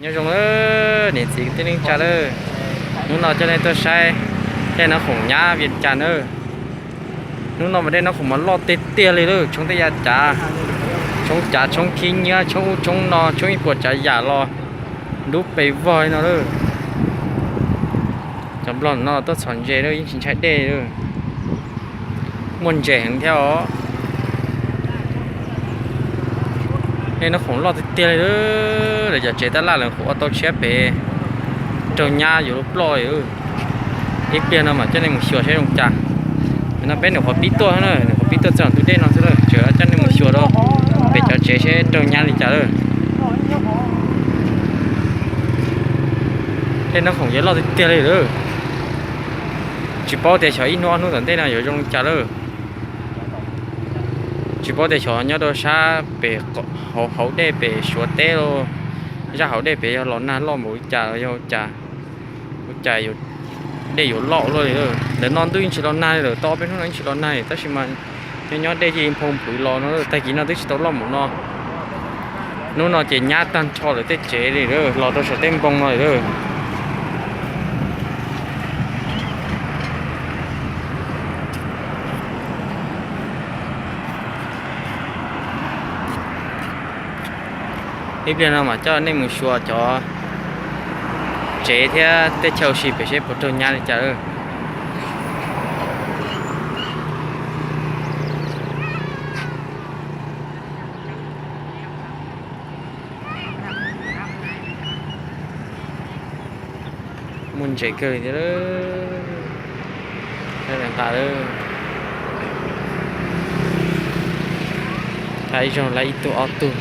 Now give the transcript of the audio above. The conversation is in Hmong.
Nyob zoo lawm niam txiv kwv tij neej tsa lawm, hnub no coj nej tuaj saib dej Nab Khoom nyab Vias Cas nawb. Hnub no mas dej Nab Khoom mas loj tiag tiag li lawm, tshoob tej yav cav, tshoob cav tshoob khib nyiab tshoob ub tshoob no tshoob ib puas tsav yam los ntub pes vog li no lawm. Cov nplog no tuaj txhom ntses lawm yeej tsis ntshai dej li. Muaj ntses heev thiab os. Dej Nab Khoom loj tiag tiag li lawm, lawv cov tsev tab laj lawv qhuav ua tau tshiab pem raug nyab yuav luag ploj li. Ib pliag no mam coj nej mus xyuas saib zoo cas. No peb nyuam qhuav pib tuaj na, nyuam qhuav pib tuaj txog ntug dej no xwb lawm, tseem coj nej mus xyuas rau pem cov tsev seb raug nyab li cas lawm. Dej Nab Khoom yuav loj tiag tiag li lawm. Tsis paub tias xyov ib hnub ob hnub tom ntej no yuav zoo li cas lawm. Tsis paub tias xyov nyob rau sab pem hauv dej pem Suav teb los, zaj hauv dej pem yog los nag loj npaum li cas los yog ua cas, ua cas dej yuav loj luaj li. Ntawm no ntuj yeej tsis los nag li lawm, tau ob peb hnub no yeej tsis los nag li tab sis mas nyob nyob dej cia li nphau npwv los no, tag kis no twb tsis tau loj npaum no. Hnub no ces nyab tag nrho lawv tej tsev li lawm, los rau saum tej npoo no lawm. Ib pliag no mam coj nej mus xyuas cov tsev thiab tej chaw ua si pem seb puas raug nyab li cas lawm. Muaj ntses kawg li thiab. Nqa, nqa ib zaug lawm ib tug ob tug.